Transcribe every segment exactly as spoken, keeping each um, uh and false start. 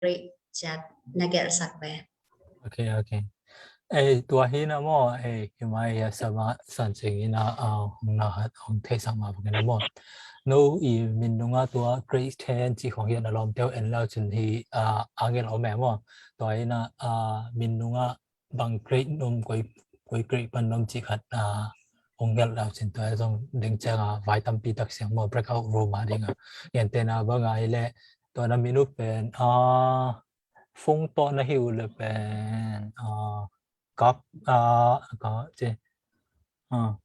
Great chat na gelhsak ve. Ok, ok. Eh, tua hi na maw, eh, hi mai ya sama san sing ina, ah, hong na hat, hong thei sama bangin a maw. No i min nunga tua grade ten ci khong hian a lawm teu en lau cin hi, ah, angel om e maw. Tua ina, ah, min nunga bang grade num koi, koi grade pan num ci khat, ah, hong gelh lau cin tua zong deng ciang a vai tampi tak siang maw breakout room a ding a. Ngen te na bang a hi le tua na min u pen, ah, Fung tawh na hi uh le pen, ah, kap, ah, ka ci. Ah.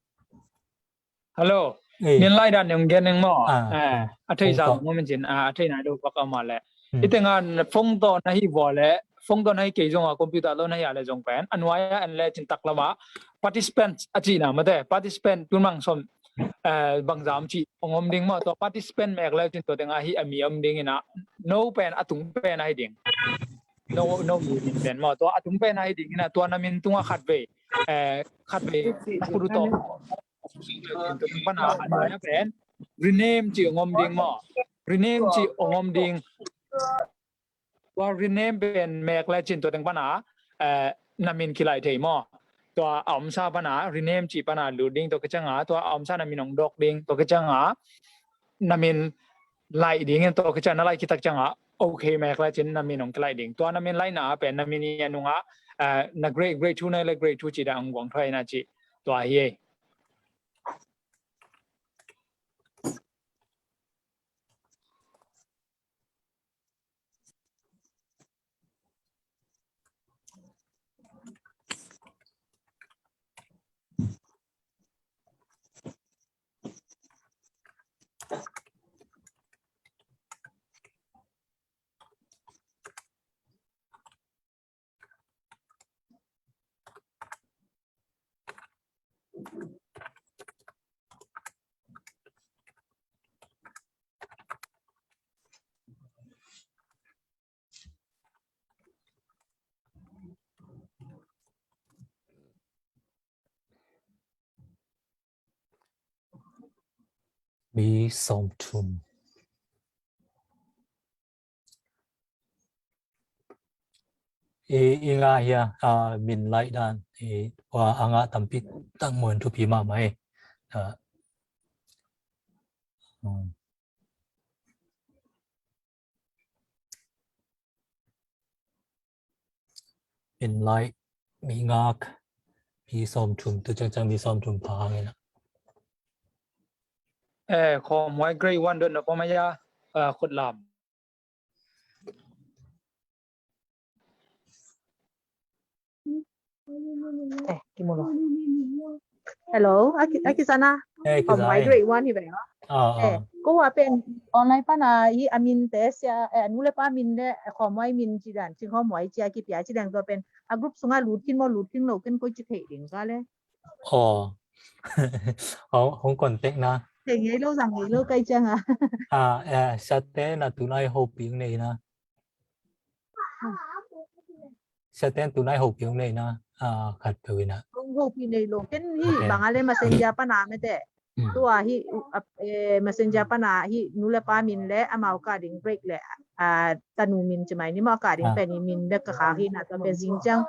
Hello. Eh. Min lai dan neng gen neng maw. Ah, eh, a thei sa mo min cin, ah, a thei nai lo bak ama le. Hmm. Ite ngan Fung tawh na hi vua le, Fung tawh na hi kei zong a computer lo na hi a le zong pen. An wai a an le cin tak lama. Participants a ci na mate. Participant tun mang som eh, bangzam ci ong om ding maw, tua participant mek le cin tua teng a hi a mi om ding ina, no pen a tung pen a hi ding. No, no mi min pen maw, tua a tung pen a hi ding ina, tua na min tunga khat ve, eh, khat ve a pulu to. Tua teng pana a nuai a pen rename ci ong om ding maw, rename ci ong om ding. Tua rename pen mek le cin tua teng pana, eh, na min kilai thei maw. Tua a omsa pana, rename ci pana lut ding tua kicianga, tua a omsa na min ong dok ding tua kicianga, na min lai ding in tua kicianga, na lai kitak cianga, ok mek le cin na min ong kilai ding. Tua na min lai na pen, na min i a nunga, eh, na grade, grade two na le grade two ci da ong guang thuai na ci. Tua hi e. Mi sawmthum. I, i ngah hia, a, min laih dan, i, wa, a ngah tampi tak mun thupi mahmah e. A, um. Min laih, mi ngak, mi sawmthum, tu ciangciang mi sawmthum pha hang ina. Eh, khawm huai grade one dot na pawm a ya, eh, khut lam. Eh, kimu lo. Hello, a ki, a kisana. Eh, khawm huai grade one hi ve. Ah, eh, ah. Ko wa pen online pana hi a min te sia, eh, nu le pa min le, eh, khawm huai min ci dan, ci khawm huai ci a kipia ci dan ko pen. A group sunga lut khin maw, lut khin lo khin koi ci thei ding ka le. Oh. Hong, hong contact na. Thei ngei lo, zang ngei lo kai ciang a. Ah, eh, sa te na tunai hoping nei na. Sia ten tunai hopih hong nei na, ah, khat peuh ina. Hong hopih nei lo, ken hi bang a le messenger pana mete. Hmm. Tua hi, uh, ap, eh, messenger pana hi nu le pa min le amau ka ding break le, ah, tanu min ci mai ni maw ka ding pen hi min bek ka kha hi na tua pen zing ciang,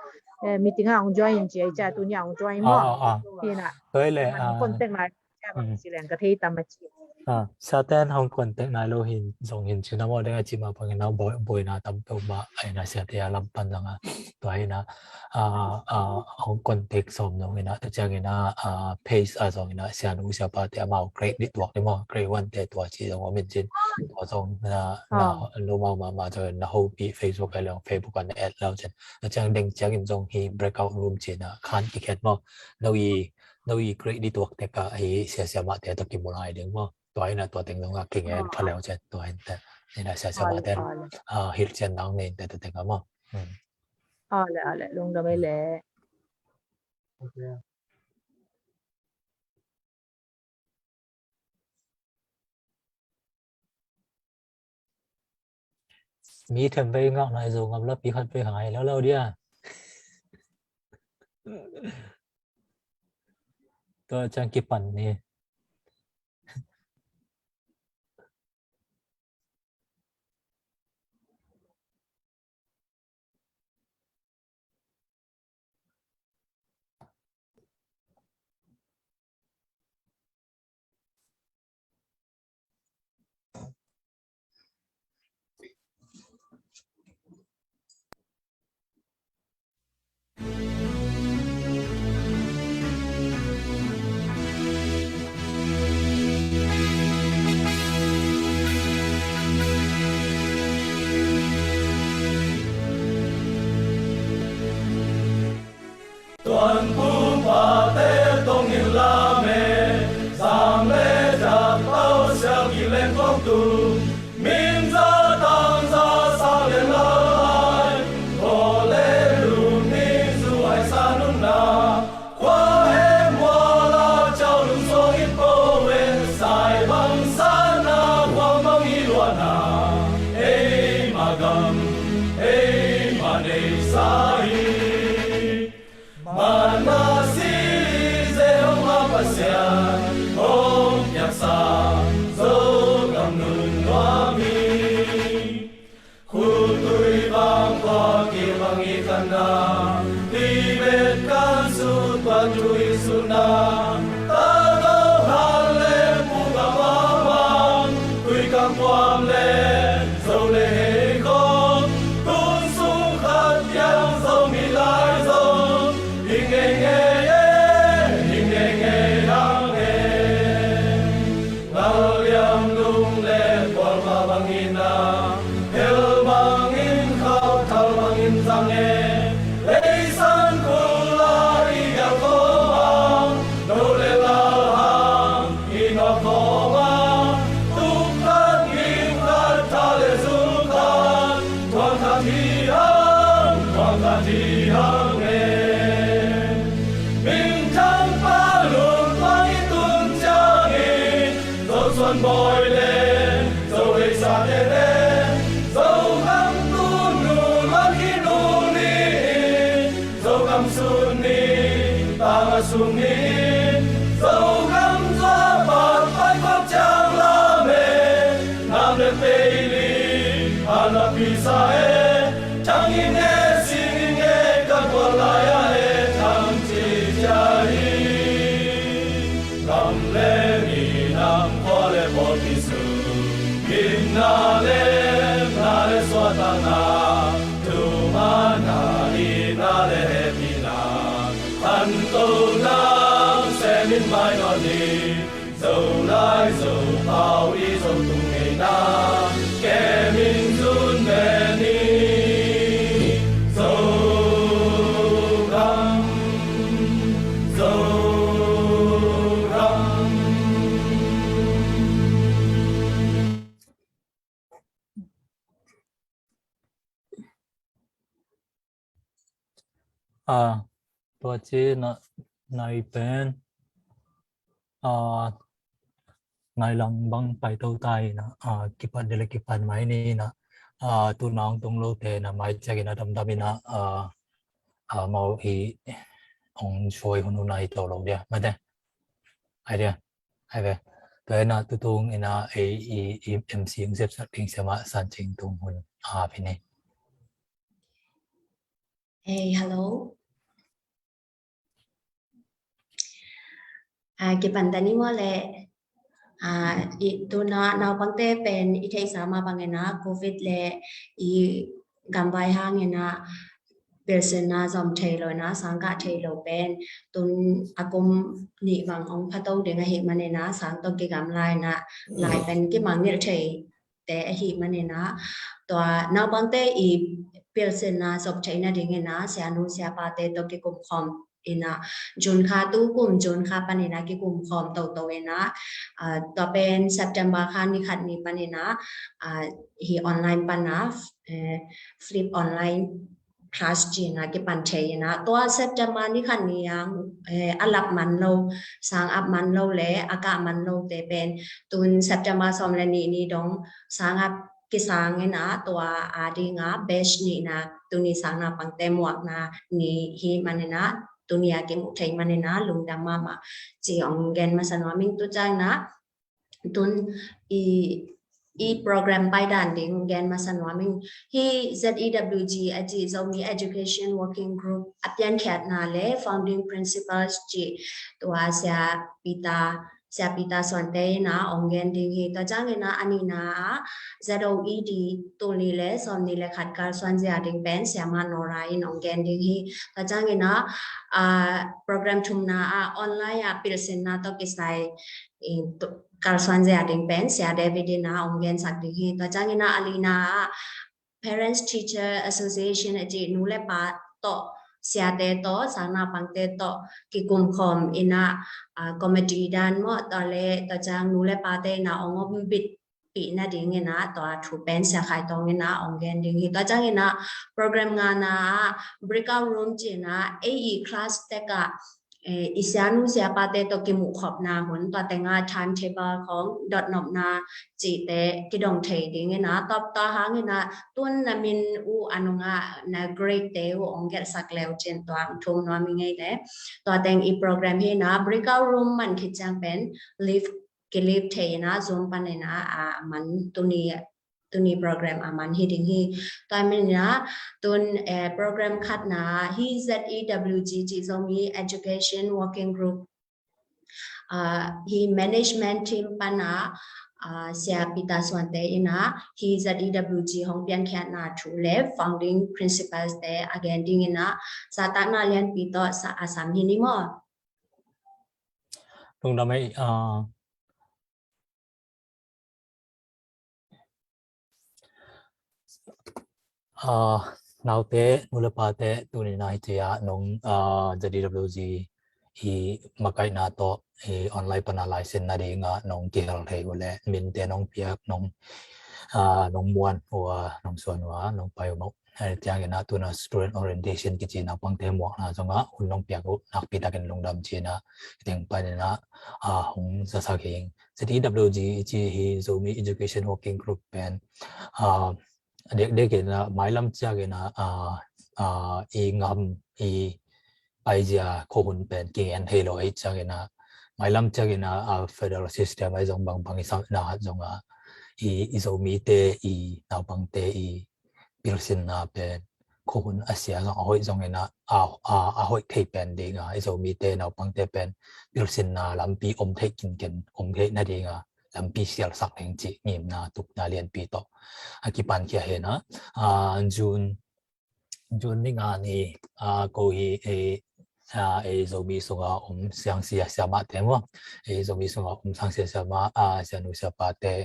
eh, meeting a hong join ci ai cia tu ni a hong join maw. Ah, ah, ah. Hi na. Toi le, ah, contact na. Sia bang ci leng ka thei tam a ci. Ah, sia ten hong contact nai lo hin zong hin ci na maw deng a ci ma bangin a boi, boina tam peuh mah a ina sia te a lam pan zong a. Tua ina, ah, ah, hong contact sawm zong ina, tua ciang ina, ah, page a zong ina, sia nu sia pa te amau grade nih tuak ni maw, grade one te tua ci zong om in cin. Tua zong na, na, ah, lo mau ma, ma zong na hopih Facebook a leng Facebook an add lau cin. Tua ciang deng ciang in zong hi breakout room ci na khan kikhet maw. No i no i grade nih tuak tek a hi sia sia mah te tawh kimu lai ding maw. Tua ina tua teng zong a kingen pha leu cian tua in te. Ina sia sia mah te, ah, hilh cian nang nei te tua teng a maw. Hmm. A le, a le, lungdam ei le. Mi themvei ngak nai zo ngam la pi khat vei hai lo lo dia. Tua ciang kipan ni. Panpung pate tong in lame, sang le dak tau sial ki leng kong tu, min za tang za sang le lai, ko le lum ni zu ai sa nun na, kwa he mwa la chau lum so it po we, sai bang sa na, kwa bang i lua na, ei ma gam, ei ma nei sa i. Mana si ze hong ma Pasian hong piaksa Zogam nun nuam hi. Khutui bang khua kibang i khanna, Tibet kan sut tua tui suna, ta do han le pu ka mamang, tui kam kuam le Zo le hei khong, tun sung khat piang Zomi lai Zo, hi ngei ngei e, hi ngei ngei hang e. Ngal liam lung le kual ma bang ina, hel bang in khau thal bang in zang e, leisan kul la i yal ko bang, do le lal hang, i nawk khawm a, tuk khat, lim khat, tha le zum khat, tuang khat hi hang, tuang khat hi hang e. Minthang pa lungtuang i tun ciangin, Zo suan bawi le, Zo leisa tete, Zogam tunu luan hi nu ni in, Zogam sun ni, tanga sung ni, Zogam zua pat pai khop ciang la me, nam le pei li, a na pi sa e, thang in e, sing in e, ka kua lai a e, thang ci cia hi. Gam le mi nam khua le pawl kisu, ginna le na le suatana, tumana ina le hepina, khanto nang semin mai noni, Zo lai Zo pau i Zo tung ngeina, kemin zun beni, Zo gam, Zo gam. A, tua ci na, nai pen, a, nai lang bang pai to ta ina, a, kipat dele kipat mai ni na, a, tu nang tung lo te na mai ciak ina dam dam ina, a, a, mau i ong suai hun hun ai to lo dia, mate. Ai dia, ai ve. Tua ina tutung ina ei i, i M C ong sep sak ding siama San Cing Tung hun a pini. Hey, hello. A, kipan tani mo le, a, i, tuna naupangte pen i theisa ma bang ina, covid le i gambai hang ina, pilsinna zom thei lo ina, sangkah thei lo pen, tun a kum nih bang ong phato ding ahi man ina, sang to kigam lai ina, lai pen kimangngilh thei te ahi man ina, tua naupangte i pilsinna zop theihna ding ina, sianu siapate to kikum khawm ina, June kha tu kum June kha pan ina kikum khawm toto ina, a, tua pen September kha ni khat ni pan ina, a, hi online pan a, eh, flip online class ci ina kipan thei ina, tua September ni khat ni ang, eh, a lap man lo, sang ap man lo le a kah man lo te pen, tun September sawm le nih ni dong sang ap kisang ina, tua a dinga batch nihna, tuni sang naupangte muakna ni hi man ina, tuni a kimuh thei man ina, lungdam mahmah ci ong gen masa nuam ing. Tu ciang ina, tun i, i program paidan ding gen masa nuam ing. Hi Z E W G a ci Zomi Education Working Group a piankhiatna le founding principles ci tua Sia Peter, Sia Peter Suante ina ong gen ding hi. Tua ciang ina a nihna a Z O E D tul nih le sawm nih le khat kalsuan zia ding pen Siama Nora in ong gen ding hi. Tua ciang ina, a, program thumna a online a pilsinna to kisai in kalsuan zia ding pen Sia David ina ong gen sak ding hi. Tua ciang ina a lina a Parents Teacher Association a ci nu le pa to siate tawh, sang naupangte tawh kikumkhawm in ah, ah, committee dan maw, tua le tua ciang nu le pate in ah ong om bit pih nadingin ah tua thu pen Sia Khai Tawng in ah ong gen ding hi. Tua ciangin ah program ngana ah breakout room ci-in ah ei i class tek ah, eh, i sianu siapate tawh kimuhkhopna hun, tua teng ah timetable khawng dotnopna cihte kidong thei dingin ah, tua, tua hangin ah tun na min uh a nung ah na grade te uh ong gelhsak le uh cin tua ong thum nuam i ngei le. Tua teng i program hi in ah breakout room man khit ciang pen live, ki-live thei in ah Zoom panin ah, ah, man tuni, tuni program a man hi ding hi. Tua manin ah tun, eh, program khatna hi Z E W G ci, Zomi Education Working Group, ah, hi management team pan ah, ah, Sia Peter Suante in ah hi Z E W G hong piankhiatna thu le founding principles te a gen dingin ah zahtakna lianpi tawh sa, a sam hi ni maw. Lungdam ei, ah, ah, naute, nu le pate, tuni na hi cia nong, ah, Z E W G i makaihna tawh i online pana license nading ah nong kihel thei uh le minte nong piak, nong, ah, nong muan uh a, nong suan uh a, nong pai uh mawk. Hei, tiang in ah tuna student orientation kici naupangte muakna zong ah hun nong piak uh nakpi takin lungdam ci-in ah teng panin ah, ah, hong zasak hi ing. Z E W G i ci hi Zomi Education Working Group pen, ah, dekdek in ah mailam ciak in ah, ah, ah, i ngam i paizia khuahun pen kingen thei lo ei ciangin ah mailam ciak in ah, ah, federal system ai zong bangbang i sam na hat zong ah i, i Zomite i naupangte i pilsinna pen khuahun a sia zong a hoih zongin ah, a, a, a hoih thei pen ding a, i Zomite naupangte pen pilsinna lampi om theih kinken om theih nading a lampi sialsak leng cih ngimna tukna lianpi tawh a kipankhia hi in ah, ah, June, June ni nga ni, ah, ko hi, eh, ah, ei Zomi sunga om siangsia siamahte maw, ei Zomi sunga om siangsia siamah, ah, sianu siapate,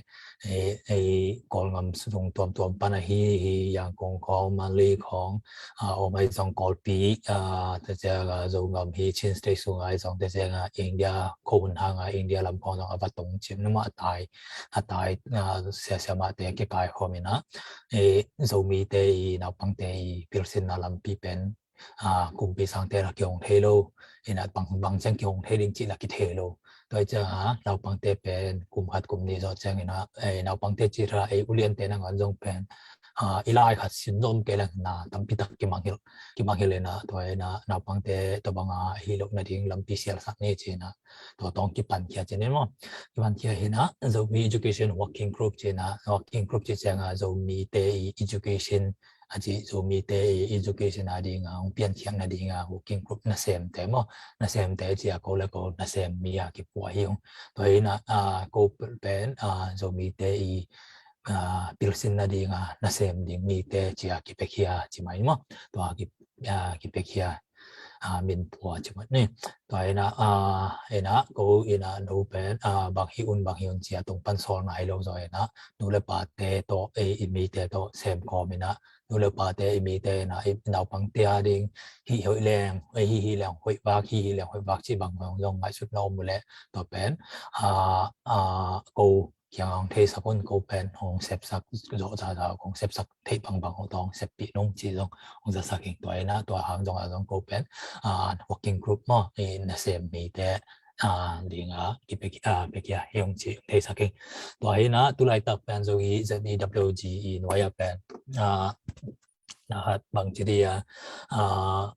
ei, ei Kawlngam sung tuamtuam pan ahi hi, Yangon khawng, Mandalay khawng, ah, om ai zong Kawlpi, ah, tua ciang ah Zongam hi Chin State sunga ai zong, tua ciang ah India khuahun hanga India lam khawng zong a va tong cim numa a tai, a tai, ah, sia siamahte kikai khawm in ah, ei Zomite i naupangte i pilsinna lampi pen, ah, kumpi sangte la kihong thei lo, in ah bang, bang ciang kihong thei ding cih la kithei lo. Tua i ciang ah naupangte pen kum khat kum nih zawh ciangin ah, eh, naupangte cih la ei uliante nangawn zong pen, ah, i lai khat sin zom kei leng na tampi tak kimangngilh, kimangngilh in ah, tua in ah naupangte tua banga hi loh nading lampi sialsak ni ci-in ah tua tawh kipankhia ci-in maw. Kipankhia hi in ah Zomi Education Working Group ci-in ah, Working Group cih ciang ah Zomite i education a ci, Zomite i education a ding a hong piankhiat nading a working group nasemte maw, nasemte ci a ko le ko nasem mi a kipua hi ung. Tua hi in ah, ah, ko pen, ah, Zomite i, ah, pilsin nading a nasem ding mite ci a kipiakhia ci mai maw. Tua ki, ah, kipiakhia, ah, min pua ci mai ni. Tua hi in ah, ah, hi in ah ko hi in ah no pen, ah, bang hi un, bang hi un ci a tung pan sawl nai lo zaw hi in ah, nu le pate tawh, ei, i mite tawh sem kawm in ah, nu le pate i mite in ah, i naupangte a ding hih hoih leng, ei, hih hih leng hoih vak, hih hih leng hoih vak ci bang hong zong ngaihsutna om uh leh, tua pen, ah, ah, ko kiang hong theisak un, ko pen hong sepsak zawh zaza, hong sepsak theih bangbang hong tawh hong seppih nung ci zong hong zasak ing. Tua hi in ah tua hang zong a zong ko pen, ah, working group maw, i nasem mite, ah, ding a kipiak, ah, piakhia hi ung ci theisak ing. Tua hi in ah tulaitak pen zong i Z E W G i nuai a pen, ah, na hat bang ci dia, ah,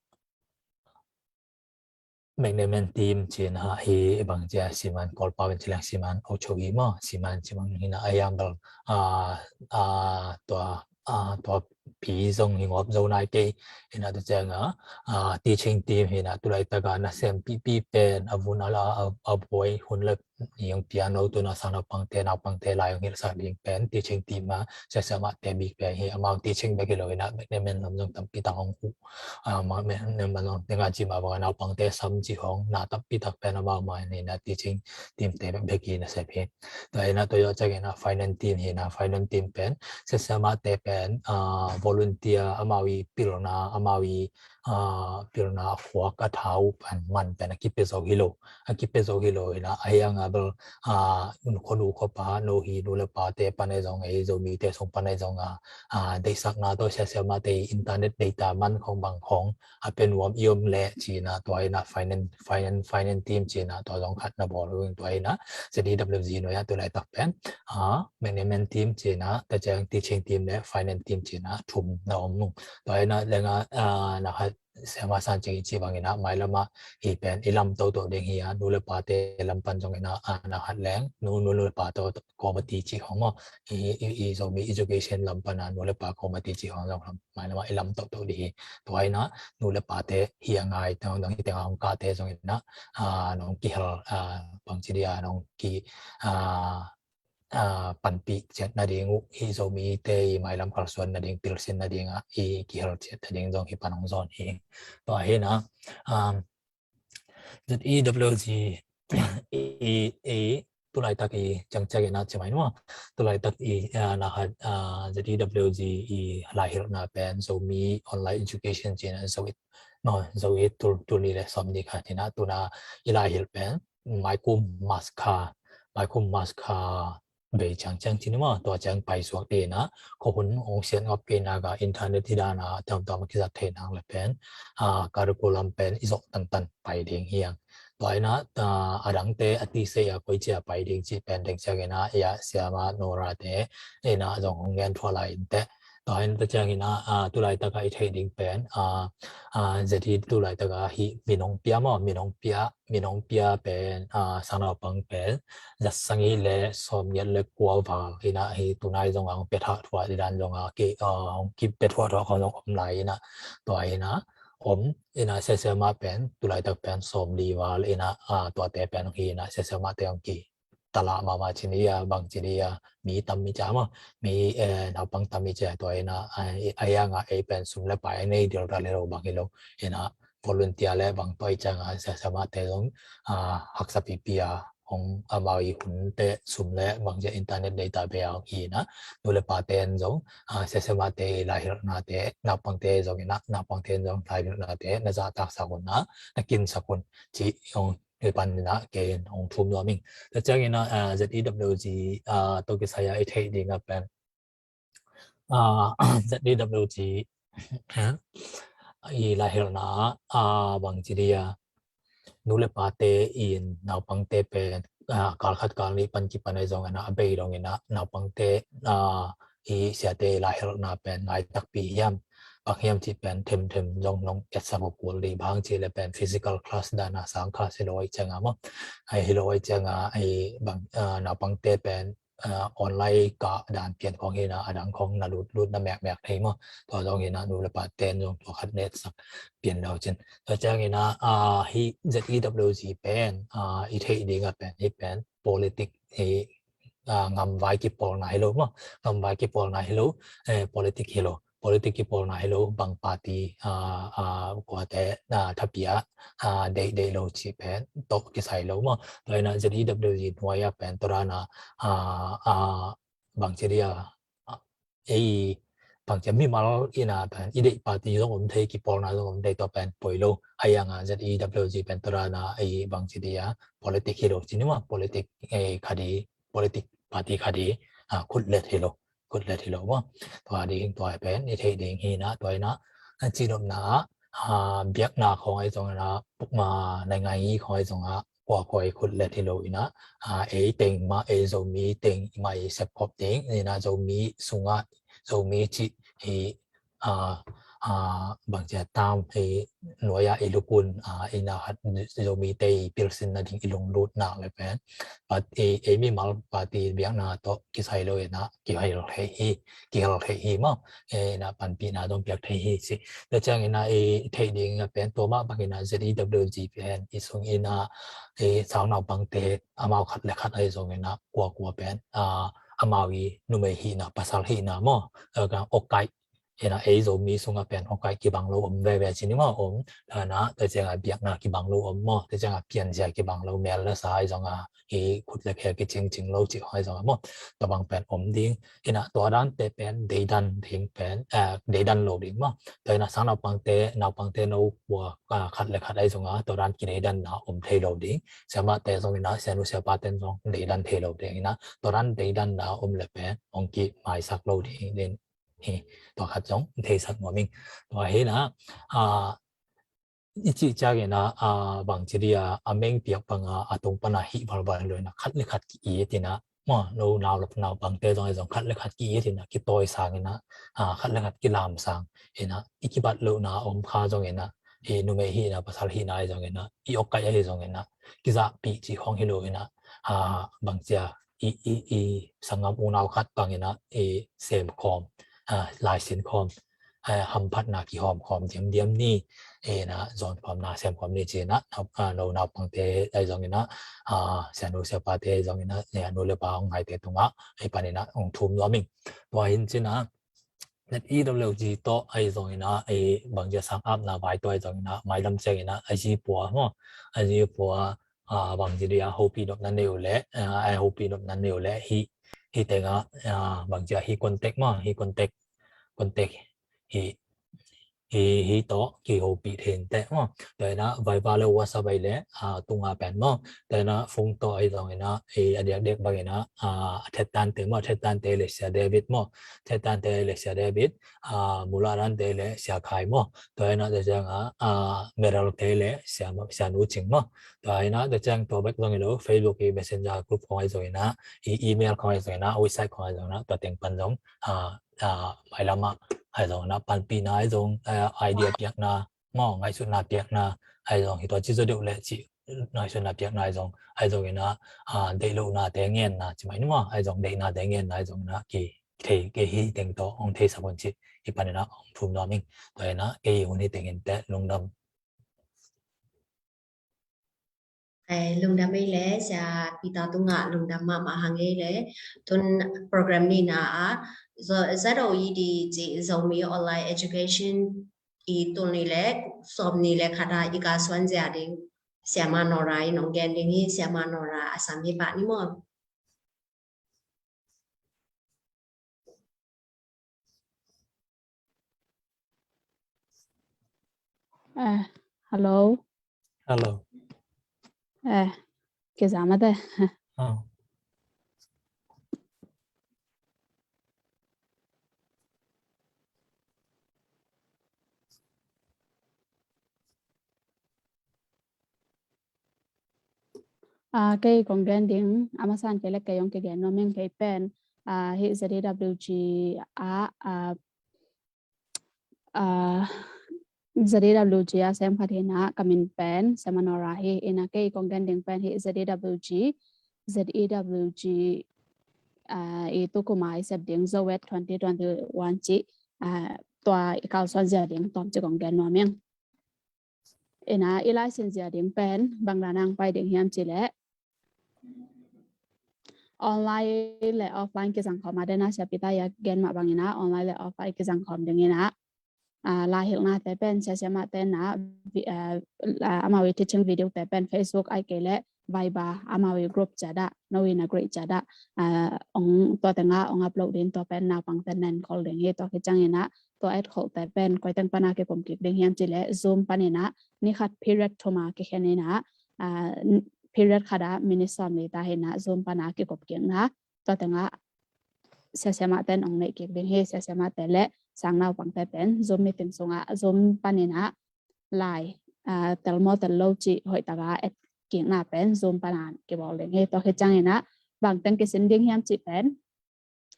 management team ci in ah hi bang ci a siman, Kawlpau in ci leng siman, ocho i maw, siman ci bang hi in ah a yang bel, ah, ah, tua, ah, tua pi zong hi ngawp zo nai kei in ah tua ciang a, ah, teaching team hi in ah tulaitak a nasem pihpih pen a vun a la a, a buai hun le ni hong pian lo, tuna sang naupangte, naupangte lai hong hilhsak ding pen teaching team a sia siamahte bik pen hi, amau teaching bek hi lo in ah management lam zong tampi tak hong uh, ah, ma, management lam zong teng a ci mah bang a naupangte sam ci hong na tampi tak pen amau mah in ah teaching team te bek hi nasem hi. Tua hi in ah tua zawh ciangin ah finance team hi in ah finance team pen sia siamahte pen, ah, volunteer, amau i pilna, amau i, ah, pilna a khuak a thau pan man pen a kipia zo hi lo. A kipia zo hi lo ina, a hiang a bel, ah, khua nu khua pa, no hi nu le pate pan ai zong ei, Zomite sung pan ai zong a, ah, deihsakna tawh siasiamate internet data man khong bang khong a pia nuam i om leh cina tua ina finance, finance, finance team cina tua zong khat na bawl uh ing tua ina Z E W G nuai a tu laitak pen, ah, management team cina, ta ciang teaching team le finance team cina thum na om nung. Tua ina lenga, ah, na khat siama san cing i ci bang ina mailam a hi pen i lam toto ding hi a, nu le pate lam pan zong ina, ah, na khat leng nu, nu le pa to committee ci khong maw, i, i, i Zomi education lam pan a nu le pa committee ci khong zong lam, mailam a i lam toto ding hi. Tua ina nu le pate hi a ngai teng dong hi teng a hong kate zong ina, ah, nong kihel, ah, bang ci dia nong ki, ah, ah, panpih ciat nading uh hi Zomite i mailam kalsuan nading, pilsin nading ah i kihel ciat nading zong hi pan hong zawn hi. Tua hi na, um, Z E W G i, i, i tu laitak i ciangciang ina ci mai nuam. Tu laitak i, ah, na khat, ah, Z E W G i laihilhna pen Zomi online education cina zo it, no, zo it tul, tul ni le sawm ni khat ina tuna i laihilh pen maikum March kha, maikum March kha bei ciangciang ci ni maw, tua ciang paisuak te ina, khuahun hong siat ngap kei nak a internet hi dan a tuamtuam a kizat thei nak le pen, ah, curriculum pen i zawh tantan pai ding hi ang. Tua ina, ah, a dangte a ti se a koi cia pai ding ci pen deng ciang ina, ia siama Nora te ina zong hong ngen thua lai in te. Tua ina ta ciang ina, ah, tu laitak a i theih ding pen, ah, ah, Z E tu laitak a hi min hong pia maw, min hong pia, min hong pia pen, ah, sangnaupang pen za sagih le sawmgiat le kua val ina hi tunai zong a hong pia thah thua di dan zong a ki, ah, hong ki pia thua thua khong zong om lai ina, tua ina om ina siasiama pen tu laitak pen sawmli val ina, ah, tuate pen hong hi ina siasiamate hong ki tala mama ci ni a, bang ci ni a, mi tam mi cia maw, mi, eh, naupang tam mi cia tua ina, ah, i, a hiang a ei pen sum le pai nei dil ra le lo bang hi lo ina, volunteer le bang tua i ciang a siasiamate zong, ah, haksa pipi a hong amau i hun te sum le bang cia internet data bei a hong hi ina, nu le pate in zong, ah, siasiamate i laihilhnate, naupangte zong ina, naupangte in zong laihilhnate na zahtaksak un na, na kinsak un ci hong hi pan ina kei in hong thum nuam ing. Ta ciang ina, ah, Z E W G, ah, tawh kisai a i theih ding a pen, ah, Z E W G i laihilhna, ah, bang ci dia, nu le pate in naupangte pen, ah, kal khat kal nih pan kipan ai zong ina a bei dong ina naupangte, ah, i siate i laihilhna pen ngai takpi hiam, bang hiam ci pen themthem zong nong etsak uh kul dih, bang ci le pen physical class dan a sang kha si lo ai ciang a maw, ai hi lo ai ciang a ai bang, ah, naupangte pen, ah, online kah dan pian khong hi na, a dang khong na lut lut na mekmek thei maw. Tua zong hi na nu le pa ten zong tua khat na etsak pian lo cin. Tua ciang hi na, ah, hi Z E W G pen, ah, i theih ding a pen hi pen politic hi, ah, ngamvai kipawlna hi lo maw. Ngamvai kipawlna hi lo, eh, politic hi lo. Politic kipawlna hi lo, bang party, ah, ah, kuate, ah, thapia, ah, deih, deih lo cih pen tawh kisai lo maw. Tua hi na Z E W G nuai a pen tua dan a, ah, ah, bang ci dia, ah, ei, bang ci a mimal hi na pen i deih party zong om thei, kipawlna zong om thei, tua pen poi lo. A hiang a Z E W G pen tua dan a ei bang ci dia politic hi lo ci ni maw, politic, eh, khat hi, politic party khat hi, ah, khutlet hi lo. Khutlet hi lo maw. Tua ding tua pen i theih ding hi na, tua hi na, a ci nopna ah, ah, biakna khong ai zong na, pukma naingai khong ai zong ah, kua kua i khutlet hi lo hi na, ah, ei teng mah, ei Zomi teng mah i sepkhop ding hi na, Zomi sungah, Zomi cih hi, ah, ah, bang ci a tam hi, nuai a i lukun, ah, i na khat Zomite i pilsin nading i lunglut nak le pen. But ei, ei mimal party biakna tawh kisai lo hi na, kihel thei hi, kihel thei hi maw. Ei na panpihna zong piak thei hi ci. Tua ciang hi na i theih ding a pen tua mah bang hi na Z E W G pen i sung hi na i sau naupangte amau khat le khat ai zong hi na kua kua pen, ah, amau i numei hi na pasal hi na maw. Eh, ka okai Ina ei Zomi sungah pen hong kai kibang lo om veve ci ni maw om. Ina tua ciangah biakna kibang lo om maw, tua ciangah pianzia kibang lo, mel le sa ahi zongah i khut le khe kicingcing lo cih hong ahi zongah maw, tua bang pen om ding. Ina tua dante pen deidan ding pen, eh, deidan lo ding maw. Tua ina sang naupangte, naupangte no kua, ah, khat le khat ahi zongah tua dan kideidanna om thei lo ding. Siamahte zong ina, sianu siapaten zong deidan thei lo ding. Ina tua dan deidanna om le pen hong kimaisak lo ding, ding hi. Tua khat zong theisak nuam ing. Tua hi ina, ah, i cih ciangin ah, ah, bangci dia a meng piak banga a tung pana hih balbal lo ina khat le khat ki-it ina maw, lo nau, naupangte zong ahi zong khat le khat ki-it ina kitawisang ina, ah, khat le khat kilamsang ina i kibat lohna a om kha zong ina, i numei hi ina pasal hi ina ahi zong ina, i awkaih ahi zong ina kizahpih cih khong hi lo ina, ah, bangcia i, i, i sanggam unau khat bang ina i semkhawm, ah, laisin khawm, eh, hamphatna kihawmkhawm diamdiam ni, eh, ina zawnkhawmna semkhawm ni ci ina, ah, no naupangte ahi zong ina, ah, sianu siapate ahi zong ina, eh, nu le pa hong ngaite tungah ei pan ina hong thum nuam ing. Tua hin ci ina Z E W G tawh ahi zong ina, eh, bangzia sang apna vai tawh ahi zong ina, mailam ciang ina a zipua maw, a zipua, ah, bangzia dia hopih nopna nei uh leh, ah, a hopih nopna nei uh leh hi, hi tengah, ah, bangzia hi contact maw, hi contact, contact hi, hi, hi tawh kihopih thei inteh maw. Tua ina Viber le WhatsApp ahi le, ah, tunga pen maw. Tua ina phone tawh ahi zong ina, eh, a diakdiak bang ina, ah, a thettante maw, thettante le Sia David maw. Thettante le Sia David, ah, muladante le Sia Khai maw. Tua ina tua ciangah, ah, medalte le Sia, Sia Nu Cing maw. Tua ina tua ciang tua bek zong hi lo, Facebook i Messenger group khong ahi zong ina, i email khong ahi zong ina, website khong ahi zong ina, tua teng pan zong, ah, ah, mailam ah ahi zong ina, panpihna ahi zong, ah, idea piakna maw, ngaihsutna piakna ahi zong hi, tua ci zaw deuh leh cih ngaihsutna piakna ahi zong, ahi zong ina, ah, deih lohnate ngenna ci mai ni maw, ahi zong deihnate ngenna ahi zong ina ki thei kei hi teng tawh hong theisak un cih hi pan ina hong thum nuam ing. Tua ina kei hun hi teng inteh, lungdam. Eh, lungdam ei le, Sia Peter tungah lungdam mahmah hang ei le. Tun program nihna ah, Zo-, Z O E D cih Zomi Online Education i tul nih le sawm nih le khat ah i kalsuan zia ding Siamah Nora in hong gen ding hi. Siamah Nora, a sam hi pah ni maw. Eh, hello. Hello. Eh, kizam a te. Ah. Ah, kei kong gen ding, a masa in kei le kei hong kigen nuam ing. Kei pen, ah, hih Z E W G ah, ah, ah, Z E W G ah sem khat hi ina, ka min pen Siamah Nora hi ina, kei kong gen ding pen hih Z E W G, Z E W G, ah, i tu kum a i sep ding Zoet twenty twenty-one cih, ah, tua i kalsuan zia ding tawmcik kong gen nuam ing. Ina i laisin zia ding pen bang dan a hong pai ding hiam cih leh, online le offline kizang khawm a, den a Sia Peter i a gen mah bang ina online le offline kizang khawm ding ina, ah, laihilhnate pen sia siamahte na vi-, ah, ah, amau i teaching video te pen Facebook ahih kei leh Viber, amau i group ciat ah, no in a group ciat ah, ah, ong, tua tengah ong upload ding, tua pen naupangte na enkhol ding hi. Tua khit ciang ina tua etkholhte pen koi teng pana kikum kik ding hiam cih leh Zoom pan ina ni khat period thum a kikhen ina, ah, period khat ah minute sawmli ta hi ina Zoom pana kikup kikna, tua tengah sia siamahte in ong neih kik ding hi. Sia siamahte le sang naupangte pen Zoom meeting sungah Zoom pan ina lai, ah, tel maw tel lo cih hoih taka et kikna pen Zoom pana kibawl ding hi. Tua khit ciang ina bang teng kisin ding hiam cih pen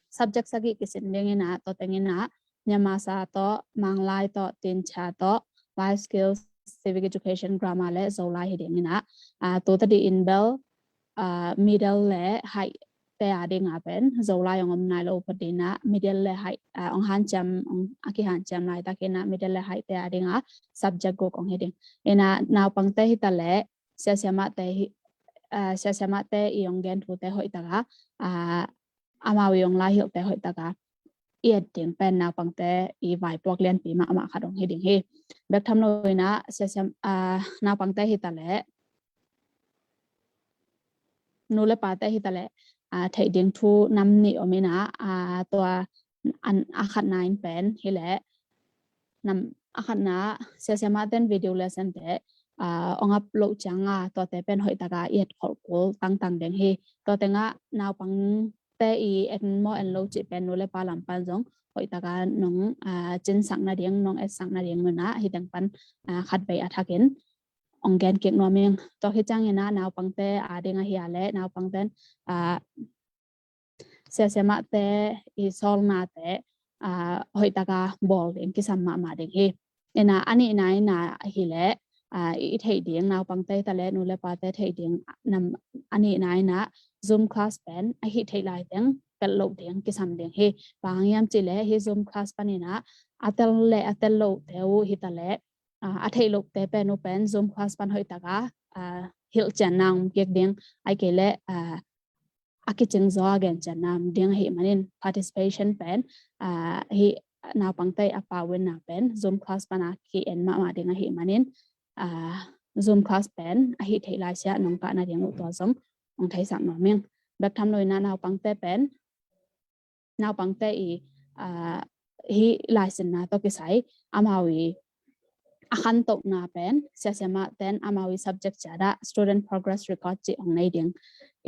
subject sagih kisin ding ina, tua teng ina Myanmar sa tawh, Manglai tawh, Dinka tawh, life skills, civic education, grammar le Zolai hi ding ina, ah, tu tadi in bel, ah, middle le high te a ding a pen Zolai ong om nai lo phot ding ina, middle le high, ah, ong hanciam, ong a kihanciam laitak ina middle le high te a ding a subject guk ong hi ding. Ina naupangte hi ta le sia siamahte hi, ah, sia siamahte i ong gen thute hoih taka, ah, amau i ong laihilhte hoih taka i et ding pen naupangte i vaipuak lianpi mahmah khat hong hi ding hi. Bek tham lo in ah siasiam, ah, naupangte hi ta leh, nu le pate hi ta leh, ah, theih ding thu nam nih om in ah, ah, tua an a khatna in pen hi leh, nam a khatna siasiamah ten video lesson te, ah, ong upload ciang a, tuate pen hoih taka i et kholh kul tangtang ding hi. Tua tengah naupangte i en maw en lo cih pen nu le pa lam pan zong hoih taka nong, ah, cinsak nading, nong etsak nading un ah hi teng pan, ah, khat vei a thakin ong gen kik nuam ing. Tua khit ciangin ah naupangte a ding ahi a leh naupangte in, ah, siasiamahte i sawlnate, ah, hoih taka bawl ding kisam mahmah ding hi. In ah a nihna in ah hi leh, ah, i theih ding naupangte hi ta leh nu le pate theih ding nam a nihna in ah Zoom class pen a hih theih lai teng pelh loh ding kisam ding hi. Bang hang hiam cih leh hi Zoom class pan in ah a tel le a tel lohte uh hi ta leh, ah, a theih lohte pen uh pen Zoom class pan hoih taka, ah, hilhcianna om kik ding, ahih kei leh, ah, a kicing zaw a gencianna om ding ahih manin participation pen, ah, hi naupangte a pau in ah pen Zoom class pan a ki-en mahmah ding ahih manin, ah, Zoom class pen a hih theih lai siah nong kah nading uh tua zong ong theisak nuam ing. Bek tham lo in ah naupangte pen naupangte i, ah, hih laisinna tawh kisai amau i a khantohna pen siasiamah ten amau i subject ciat ah student progress record cih ong nei ding.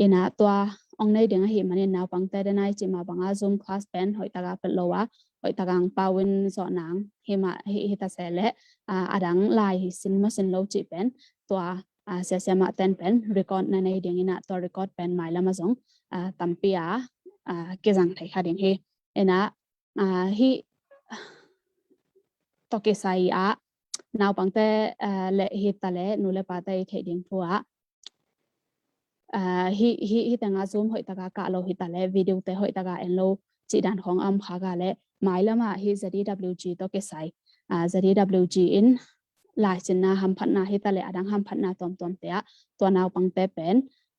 In ah tua ong nei ding ahih manin naupangte den a i cih mah bang a Zoom class pen hoih taka pelh lo a, hoih taka ong pau in zawh nang hi mah hi, hi ta se leh, ah, a dang laisin maw sin lo cih pen tua, ah, siasiamah ten pen record na nei ding in ah tua record pen mailam ah zong, ah, tampi a, ah, kizang thei kha ding hi. In ah, ah, hih tawh kisai ah naupangte, ah, le hi ta leh nu le pate i theih ding thu ah, ah, hih, hih, hih tengah Zoom hoih taka kah lo hi ta leh video te hoih taka en lo cih dan khong a om khak a leh mailam ah hih Z D W G tawh kisai, ah, Z D W G in laisinna hamphatna hi ta leh a dang hamphatna tuamtuamte ah tua naupangte pen,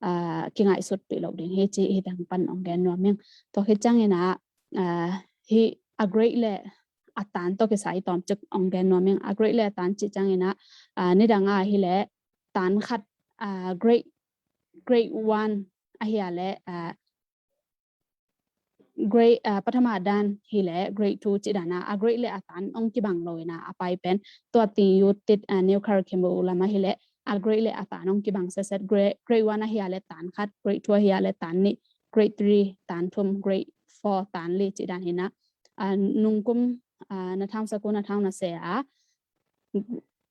ah, kingaihsutpih loh ding hi cih hi teng pan ong gen nuam ing. Tua khit ciangin ah, ah, hih a grade le a tan tawh kisai tawmcik ong gen nuam ing. A grade le a tan cih ciangin ah, ah, nidang a hi leh tan khat, ah, grade, grade one ahi a leh, ah, grade, ah, pathama dan hi leh grade two cih dan a, a grade le a tan ong kibang lo in ah a pai pen tua Ting Yu Tit, ah, new curriculum lam ah hi leh a grade le a tan ong kibang setset, grade, grade one ahi a leh tan khat, grade two ahi a leh tan nih, grade three tan thum, grade four tan li cih dan hi in ah, ah, nungkum, ah, na thang sakun na thang na se a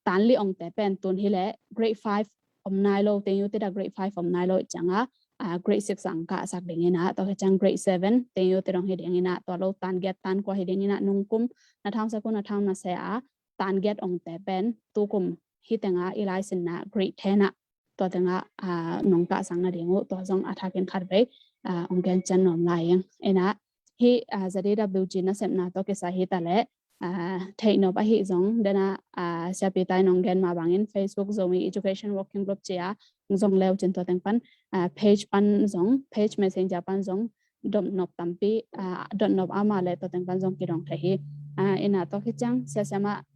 tan li ongte pen tun hi leh grade five om nai lo, Ting Yu Tit ah grade five om nai lo ciang a, ah, grade six ang kah sak ding in ah, tua khit ciang grade seven Ting Yu Tit ong hi ding in ah, tua lo tan giat tan kua hi ding in ah nungkum na thang sakun na thang na se a tan giat ongte pen tukum hih tengah i laisinna grade ten ah tua tengah, ah, nong kahsak nading uh tua zong a thakin khat vei, ah, ong gen cian nuam lai ing. In ah hih, ah, Z D W G nasepna tawh kisai hi ta leh, ah, theih nop ahi zong den a, ah, siapi tai nong gen mah bangin Facebook Zomi Education Working Group ci a zong leu cin tua teng pan, ah, page pan zong, page messenger pan zong dot nop tampi, ah, dot nop a mah leh tua teng pan zong kidong thei hi. Ah, in ah tua khit ciang siasiamah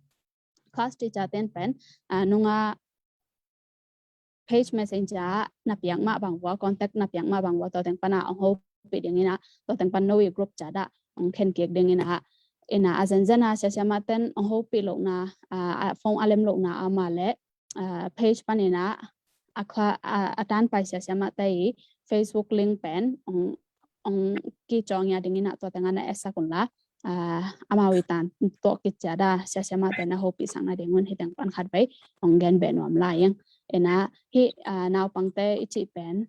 class teacher ten pen, ah, nung a page messenger ah na piak mah bang vua, contact na piak mah bang vua, tua teng pan a ong hopih ding in ah, tua teng pan no i group chat ah ong khen kik ding in ah, in ah a zenzen a siasiamah ten ong hopih lohna, ah, a phone a lem lohna a mah leh, ah, page pan in ah a kha, ah, a tan pai siasiamah te i Facebook link pen ong ong kicawng ia ding in ah tua teng ah na etsak un la, ah, amau i tan tawh kiciat a siasiamah te na hopihsak nading un hih teng pan khat vei ong gen beh nuam lai ing. In ah hih, ah, naupangte i cih pen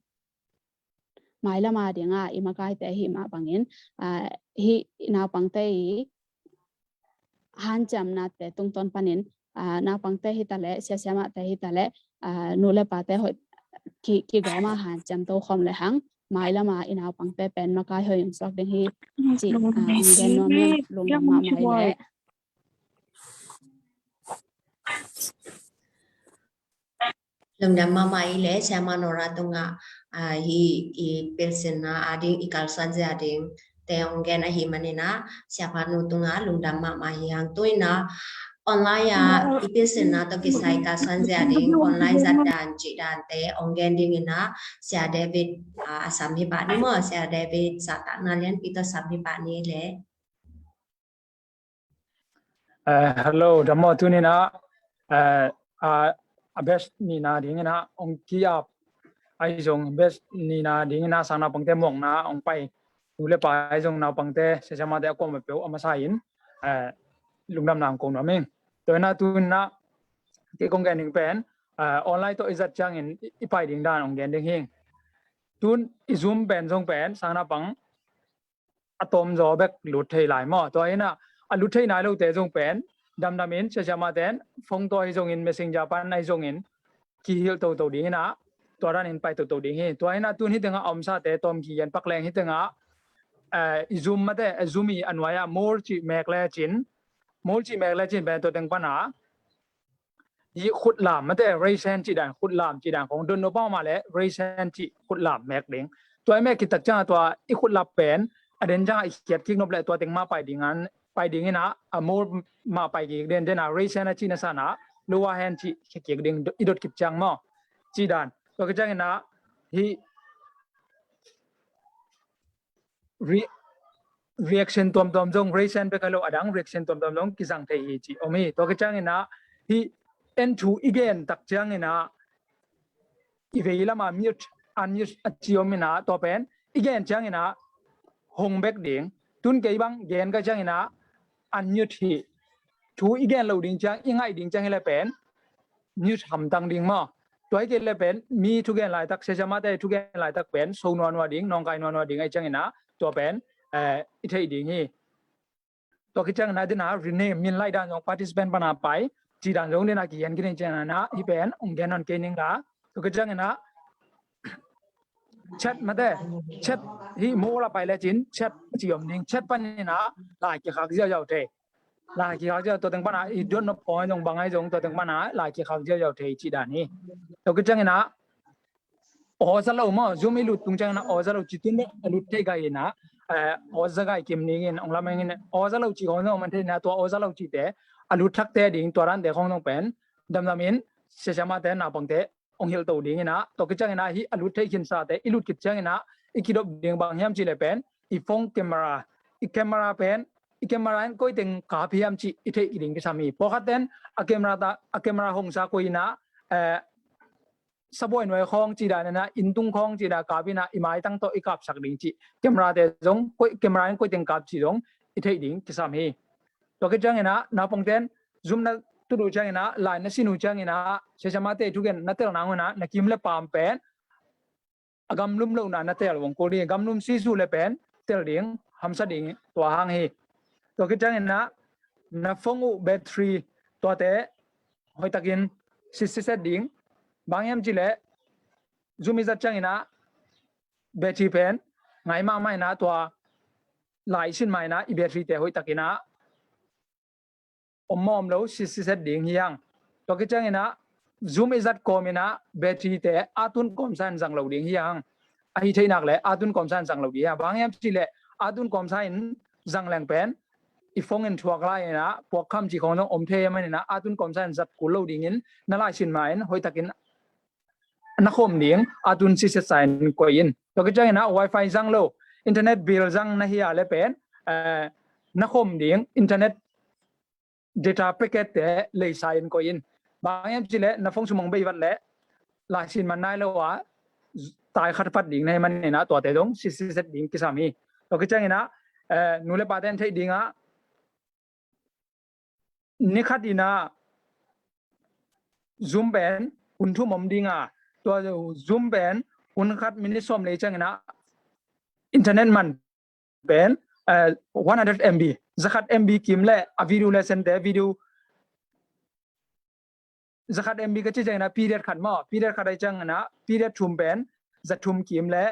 mailam a ding a i makaite ahih mah bangin, ah, hih naupangte i hanciamnate tungtawn panin, ah, naupangte hi ta leh, siasiamahte hi ta leh, ah, nu le pate hoih ki, kigawm a hanciam to khawm le hang mailam a i naupangte pen makai hoih ong suak ding hi cih, ah, ong gen nuam ing. Lungdam mahmah i leh. Lungdam mahmah i leh, Siama Nora tungah, ah, hih i pilsinna a ding, i kalsuan zia ding te hong gen ahih manin ah, Siapa nu tungah lungdam mahmah hi hang. Tu-in ah online ah i pilsinna tawh kisai kalsuan zia ding online zat dan cih dante hong gen dingin ah, Sia David, ah, a sam hi pah ni maw, Sia David zahtakna lianpi tawh sam hi pah ni le. Eh, hello, dam maw? Tuni-in ah, eh, a, a batch nihna dingin ah hong ki-ap, ahi zong batch nihna dingin ah sang naupangte muakna hong pai nu le pa, ahi zong naupangte, sia siamate a kuamah peuh a masa in, eh, lungdamna hong ko nuam ing. Tua hi-in ah tuni-in ah kei kong gen ding pen, eh, online tawh i zat ciangin i, i pai ding dan hong gen ding hi. Tu-in i Zoom pen zong pen sang naupang a tawmzaw bek lut thei lai maw? Tua hi-in ah a lut thei nai lote zong pen damdamin sia siamate in phone tawh ahi zongin, Messenger pan ahi zongin kihilh toto dingin ah, tua danin pai toto ding hi. Tua hi-in ah tu-in hih tengah a omsate tawm kigen pak leng, hih tengah, eh, i Zoom mate, eh, Zoom i a nuai-ah more cih mek lecin, more cih mek lecin pen tua teng pan ah hih khutlam mate, raise hand cih dan, khutlam cih dan khong don nop mahmah leh raise hand cih khutlam mek ding. Tua i mek khit tak ciangah tua i khutlam pen a den ciangah i khiat kik nop leh tua teng mah pai ding an, pai dingin ah, a more mah pai kik den den ah, raise hand a cihna sangin ah lower hand cih khia kik ding, i dot khit ciang maw, cih dan. Tua khit ciangin ah hih re-, reaction tuamtuam zong, raise hand bek hi lo, a dang reaction tuamtuam zong kizang thei hi cih om hi. Tua khit ciangin ah hih en thu i gen tak ciangin ah i vei lamah mute, unmute a ci om in ah, tua pen i gen ciangin ah hong bek ding. Tu-in kei bang gen ka ciangin ah unmute hi. Thu i gen loh ding ciang, i ngaih ding ciang hi leh pen mute hamtang ding maw? Tua hi kei leh pen mi thugen laitak, sia siamate thugen laitak pen so nuanua ding, nawngkai nuanua ding ahih ciangin ah tua pen, eh, i theih ding hi. Tua khit ciangin ah, dena rename, min laih dan zong participant pan a pai cih dan zong dena kigen khin hi. Ciangin ah hih pen hong gen nawn kei ning la. Tua khit ciangin ah chat mate, chat, hih more ah pai lecin chat cih om ding. Chat panin ah lai kikhak ziauziau thei. Lai kikhak ziau, tua teng pan ah i dot nop khong ahi zong, bang ahi zong, tua teng pan ah lai kikhak ziauziau thei cih dan hi. Tua khit ciangin ah aw za lo maw, Zoom i lut tung ciangin ah aw za lo cih, tu-in a lut thei gai in ah, eh, aw za gai kim ning in, ong lam ing in, aw za lo cih khong zong om thei in ah, tua aw za lo cihte a lut thakte ding, tua dante khong zong pen damdamin sia siamate, naupangte hong hilh to dingin ah, tua khit ciangin ah hih a lut thei khinsate i lut khit ciangin ah i kidop ding bang hiam cih leh pen i phone camera, i camera pen, i camera in koi teng kap hiam cih i theih ding kisam hi. Pawlkhat ten a camera ta, a camera hong sa koi in ah, eh, sabuai nuai khawng cih dan in ah, inn tung khawng cih dan kap in ah, i maitang tawh i kapsak ding cih, camera te zong koi, camera in koi teng kap cih zong i theih ding kisam hi. Tua khit ciangin ah naupangte in Zoom na tut uh ciangin ah, lai na sin uh ciangin ah, sia siamate thugen na tel nang un ah, na kim le pam pen a gamlum lohna na tel vong kul ding, gamlum sisuh leh pen tel ding hamsa ding, tua hang hi. Tua khit ciangin ah na phone uh battery tuate hoihtakin sitset ding. Bang hiam cih leh Zoom i zat ciangin ah battery pen ngai mahmah in ah, tua lai sin ma in ah i battery te hoihtakin ah om mawm lo sitset ding hi hang. Tua khit ciangin ah Zoom i zat kawmin ah battery te a tun kawmsa in zang lo ding hi hang. Ahi thei nak leh a tun kawmsa in zang lo ding hi hang. Bang hiam cih leh a tun kawmsa in zang leng pen i phone in thuak lai in ah puakkham cih khong zong om thei ahih manin ah a tun kawmsa in zat kul lo dingin na lai sin ma in hoihtakin na khawm ding a tun sitset sa in koih in. Tua khit ciangin ah wifi zang lo, internet bill zang na hi a leh pen, eh, na khawm ding internet data packet te leisa in koih in. Bang hiam cih leh na phone sung hong bei vat leh lai sin man nai lo a, tai khat pat ding na hih manin ah tuate zong sitset ding kisam hi. Tua khit ciangin ah, eh, nu le pate in theih ding ah, ni khat in ah Zoom pen hun thum om ding a, tua Zoom pen hun khat minute sawm lei ciangin ah internet man pen, eh, one hundred M B, za khat M B kim leh a video lesson te, video za khat M B ka cih ciangin ah P D F khat maw, P D F khat ahih ciangin ah P D F thum pen za thum kim leh